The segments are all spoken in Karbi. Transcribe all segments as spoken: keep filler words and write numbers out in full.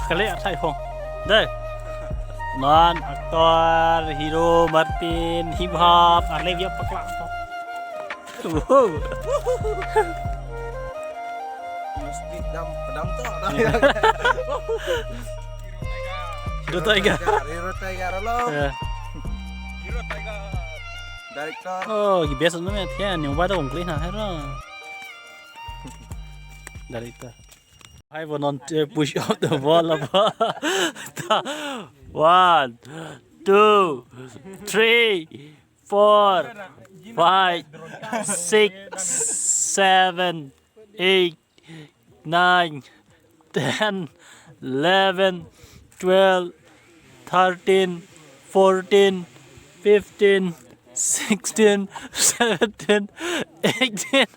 Kali athai phong. Dei. Non actor, hero, Martin, hip hop, arle biak paklang phong. Wow. Mesti dam, dam to, dam. Hero Tiger. Hero Tiger, hero Tiger, halo. Ya. Hero Tiger. Director. Oh, best na me thia, ni ba ta ongkli na hero. Director. Hai bo non, eh, push up the ball apa? One, two, three, four, five, six, seven, eight, nine, ten, eleven, twelve, thirteen, fourteen, fifteen, sixteen, seventeen, eighteen,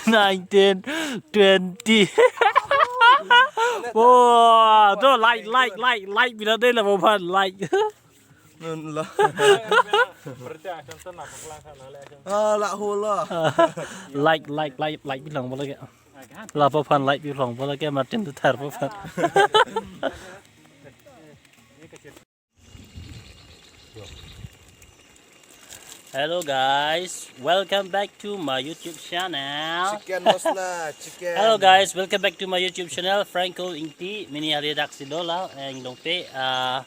nineteen, twenty. Wow, to like, like, like, like, bila dei la bo phan like. Nun lo. Ah, la ho lo. Like, like, like, like, bilang bola ke. La bo phan like, bilang bola ke, Martin tu thar bo phan. Hello guys, welcome back to my YouTube channel. Chicken masala, chicken. Hello guys, welcome back to my YouTube channel, Franco Ingti. Mini hari dak si dolang, eh, Inglongpi, ah,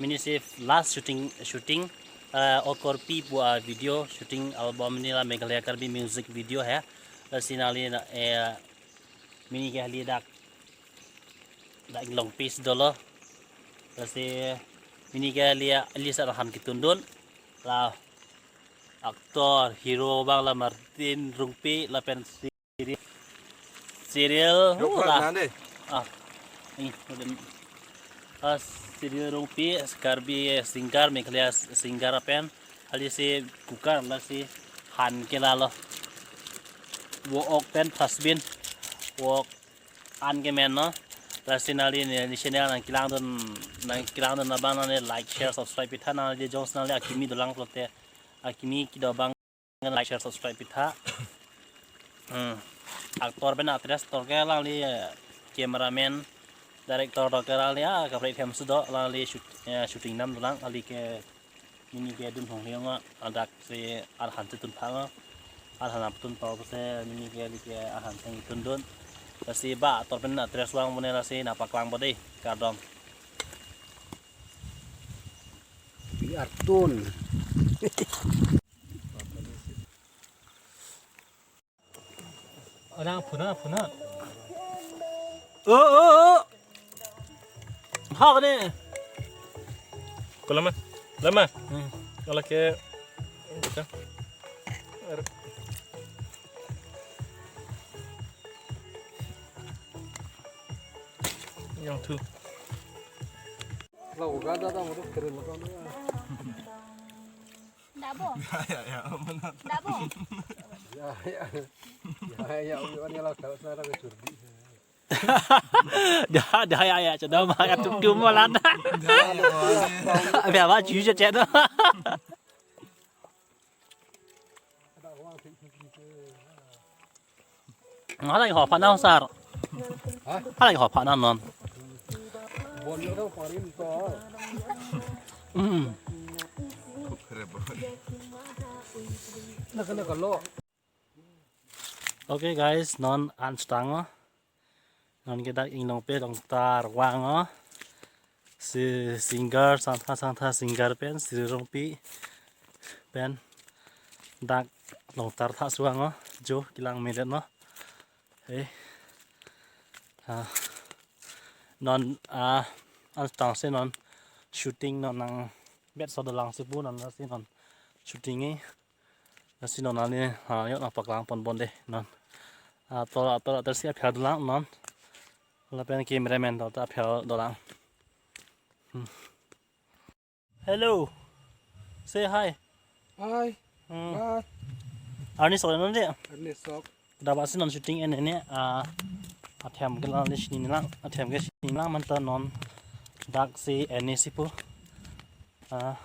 mini si last shooting, shooting, ah, Okorpi pu, ah, video, shooting album ni la Meghalaya Karbi music video he. Lasi nangli na, eh, mini ke hari dak, dak Inglongpi si dolo. Lasi mini ke hari, hari sa han ketundun. La actor, hero abang la Martin Rongpi, lapen si Cyril, Cyril, Dok uh, Pratna lah. Deh. Ah, ini, udah. Ah, Cyril Rongpi, Karbi singer, Meghalaya singer apen. Hali si kukar lasi han ke lalo. Wo-ok pen phasbin. Wo-ok an ke men no. Lasi nangli ne, ne channel nangkelangdun, nangkelangdun abang nangli like, share, subscribe pitha nangli jong nangli akimi dolang pulote. Akimi kedo abang. Like, share, subscribe pitha. Hmm. Actor pen actress tor ke alangli, eh, cameraman, director tor ke alangli, ah, kaprek hem sudo, alangli shoot, eh, shooting nam dolang, ali ke mini ke dun hong hiong, ah, dak si arhan si tun phang, ah. Arhan ap tun pau se mini ke ali ke arhan teng tundun. Lasi ba actor pen actress vang bune lasi nangpaklang bo dei, kardom. Bi artun. Orang phuna, phuna. Oh, oh, oh. Hak ni. Ko lama. Lama. Hmm. Kalau ke. Yang tu. Lau ga da da mo to kere mo to. Dabo. Ya, ya, ya, mana? Dabo. Ya, ya. Ya, ya, uyo ni la kalau sana ke curdi. Dah, dah, ya, ya, cedam, ya, tum, tum, malan. Ya, ya, ya. Biar apa, cuci, cedam. Hala ho phana sar. Ha? Hala ho phana non. Bon yo dong parim to. Hmm. Nak kena kalau. Okay guys, non an stang, oh. Non ke dak Inglongpi along ta arvang, oh. Si singer, sangtha sangtha singer pen, Cyril Rongpi pen dak longtar tha suang, oh, jo kelang medet no. Hey. Ah. Non, ah, an stang si non shooting non nang bet so dolang si pu non si non shooting e. Lasi non nangli, ah, yo nangpaklang pon bon dei non. Ah, actor, actor, actress si aphi dolang non. Lapen cameraman ta aphi dolang. Hmm. Hello. Say hi. Hi. Hmm. Hi. Arni sok non dei. Arni sok. Dawa si non shooting en ene, ah, athem ke lang le shini lang, athem ke shini lang manta non dak si ene si pu. Ah.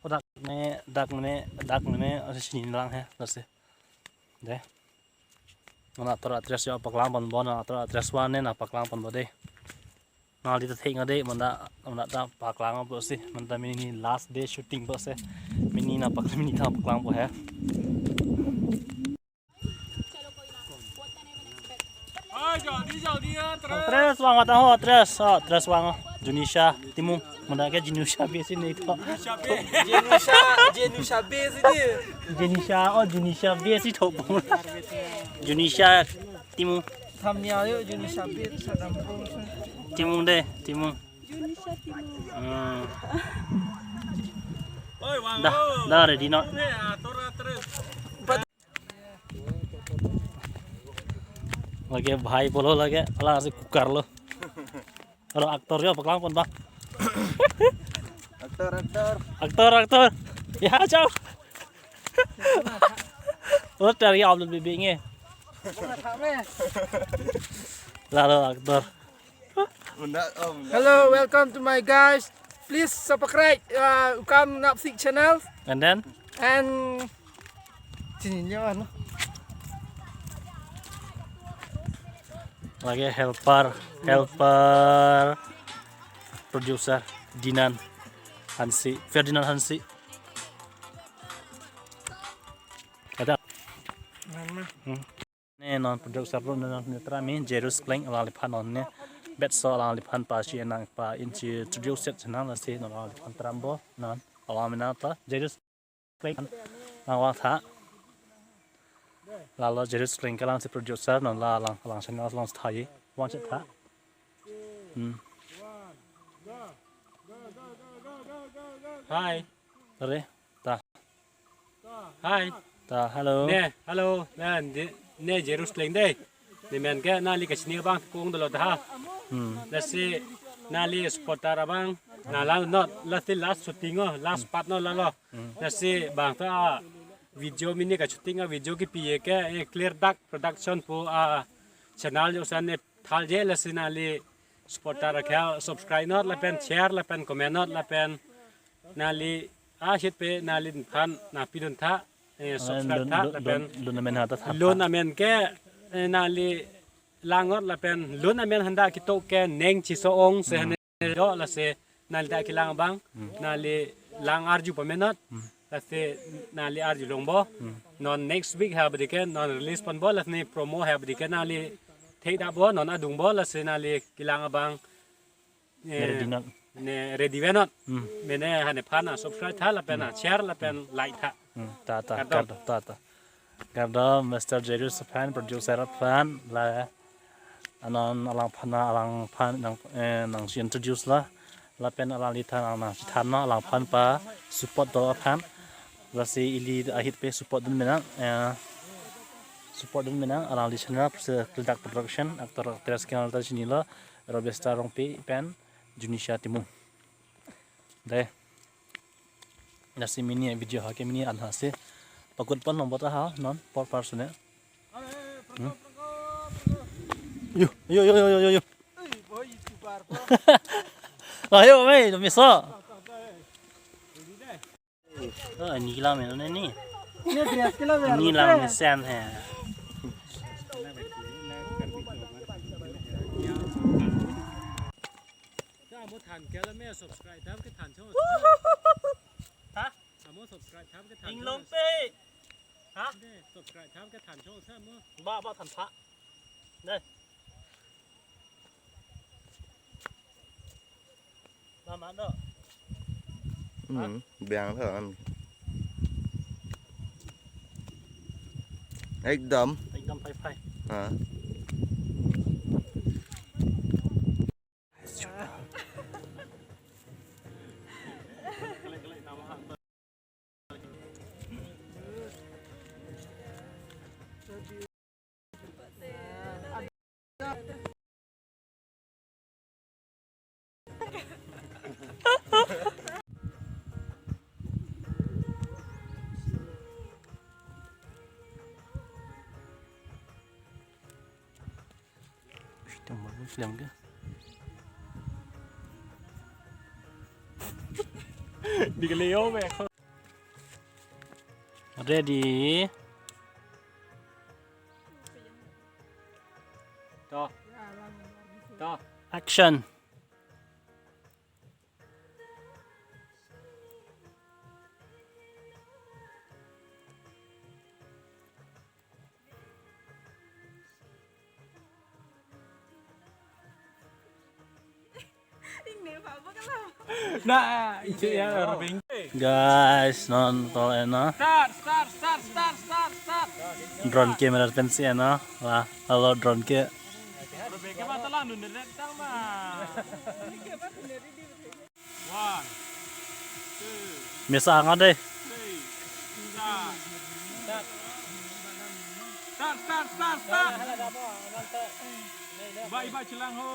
Oh, dak ne, dak ne, dak ne, oh, shini lang he, lasi. Dei. Non actor actress yo paklang pon bon, actor actress vang ne nangpaklang pon bo dei. Nangli ta thek nang de, manda, manda ta paklang po si, manda pini last day shooting po si. Pini nangpak, pini nangpaklangpo he. Tres vang ata ho, tres, oh, tres vang, oh. Junisha Timung, manda ke Junisha Bey si ne to. Junisha, Junisha Bey si ne. Junisha, oh, Junisha Bey si to. Junisha Timung. Thumbnail yo, Junisha Bey, sadam po. Timung de, Timung. Junisha Timung. Hmm. Dah, dah ready non. Lake bhai pulo lake, alang si kukar lo. Aro aktor yo paklang pon bang. Aktor, aktor. Aktor, aktor. Ya, chau. Oh, tari upload bibi nge. Lalo aktor. Hello, welcome to my guys. Please subscribe, uh, Ukam Napsik channel. And then? And sini nyo ano? Lake helper, helper producer Dinan Hansi, Ferdinand Hansi. Ada. Mana? Hmm. Ne non producer ro non netra mi Jerus Kleng alangliphan non ne. Betso alangliphan pa si enang pa inchi studio set senang lasi non alangliphan trampo non. Alang mena ta Jerus Kleng nangvang tha. Lalo Jerus Kleng ke alang si producer non la alang alang channel along thaji. Vang chet tha. Hmm. Hi. Are, ta. Hi. Ta, hello. Ne, hello. Ne, ne, ne Jerus Kleng de. Ne men ke nangli kachini abang kong dolo ta. Hmm. Lasi nangli supporter abang. Na la not, lasi last shooting o, last part no lalo. Hmm. Lasi bang ta video mini kashooting a video kipi ke, eh, Clear Dark Production pu a channel yo san ne thalje, lasi nangli supporter akhel subscribe not lapen share lapen comment not lapen nangli ahit pe nangliphan nangpidun tha, eh, subscribe tha lapen lun amen ha ta tha. Lun amen ke, eh, nangli lang not lapen lun amen handa kitok ke neng chiso ong se. Hmm. Ne do lasi nangli ta kelang abang, hmm, nangli lang arju pamenot, hmm, lasi nangli arju longpo. Hmm. Non next week ha bidi ke non release ponpo lasi ne promo ha bidi ke nangli thek dabo non adungpo lasi nangli kelang abang. Ne ready not. Ne ready venot. Hmm. Mene hane phan a subscribe tha lapen a share lapen like tha. Hmm. Ta ta, kardom. Kardom, ta ta. Kardom Mister Jerus aphan, producer aphan, la anon alangphan, alangphan nang, eh, nangsi introduce la, lapen alangli than nang, nangsi than no, alangphan pa support do aphan. Lasi ili ahit pe support dun menang, eh, support dun menang alangli channel, Clear Dark Production, actor actress ke nangta chinilo, Robesta Rongpi pen Junisha Timung. Dei. Lasi mini video ha ke mini an ha si pakut pon longpo ta ha non por par sune. Hmm? Yo, yo, yo, yo, yo, yo. Ayo, mei, to miso. Oh, ini kila men, ini. Ini dress kila men. Ini lang mesen he. Amo than ke la me subscribe tham kethan chong. Ha? Amo subscribe tham kethan chong. Inglong pe. Ha? Ne, subscribe tham kethan chong sa mo. Ba, ba than tha. Ne. Ba ma do. Hmm, biang tha an. Ekdom. Ekdom phai phai. Ha. Ush, tang bagus lang ke. Di kaleo me. Ready? To. To. Action. Na, isi ya, Robin. Guys, non to eno. Start, start, start, start, start, start. Drone camera pensi eno. Wah, halo drone ke. Robin ke mata lang nun, nun, tang ma. One, two, mesa angkat deh. Three, start. Start, start, start, start. Ba, iba chelang ho.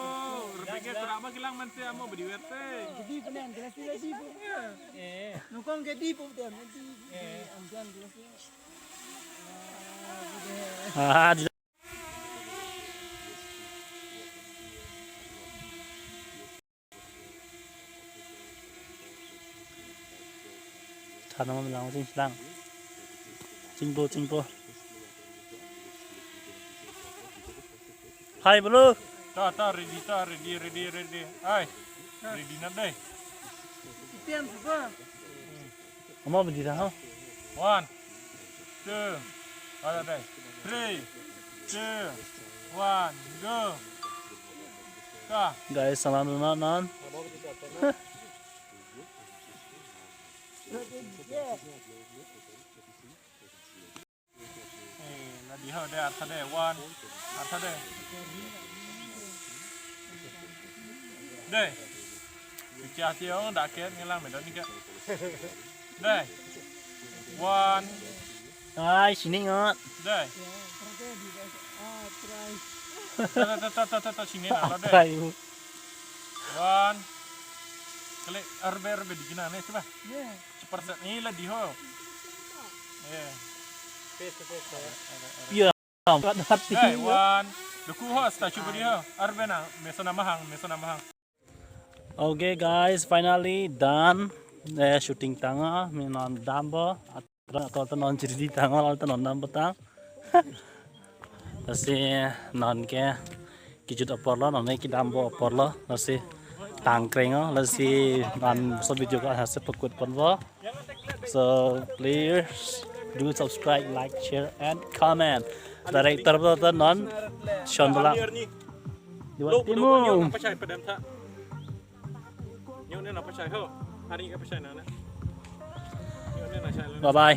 Rebeke teraba kelang manse amo bedi werte. Jadi penen, jelas tidak di bu. Nukong ke di bu dem, di, di, amjan jelas ya. Ah, di Than nama bilang sing lang. Chingpo, chingpo. Hai, bro. Ta, ta, ready, ta, ready, ready, ready. Ai, ready na deh. Itian apa? Ama bedi dah, ha? One, two, ada deh. Three, two, one, go. Ka. Guys, salam dulu non. Eh, la di ho deh, artha deh, one, artha deh. Deh. Bicara sih, oh, dak ke, ngelang medan ni ke. Deh. One. Ai, sini ngot. Deh. Ta, ta, ta, ta, ta, ta, sini na, lo deh. Try. One. Kali, arbe, arbe di kena ni, coba. Persen ni la di ho. Eh. Iya, angkat hati. Deh, one. Duku ho, sta coba di ho. Arbe na, meso na mahang, meso na mahang. Okay guys, finally done. Eh, shooting tanglo, mi non dampo. Ator, ator ta non chiri tanglo, ator ta non dampo tang. Lasi non ke kejut aporlo, non ke kedampo aporlo, lasi tangkreng lo, lasi non laso video ke hasi pekut ponpo. So please do subscribe, like, share, and comment. Director po ta non shon dolang. Diwat Lo, Timung. Lo, lo, lo, Nyo ne na pachai ho. Hari ka pachai na na. Nyo ne na chai lo. Bye bye.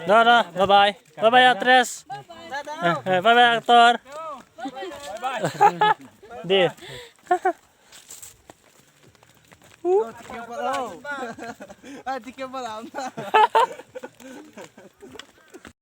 Dah, dah, bye bye. Bye bye, actress. Eh, eh, bye bye, actor. Bye bye. Di. Ah, tiga malam.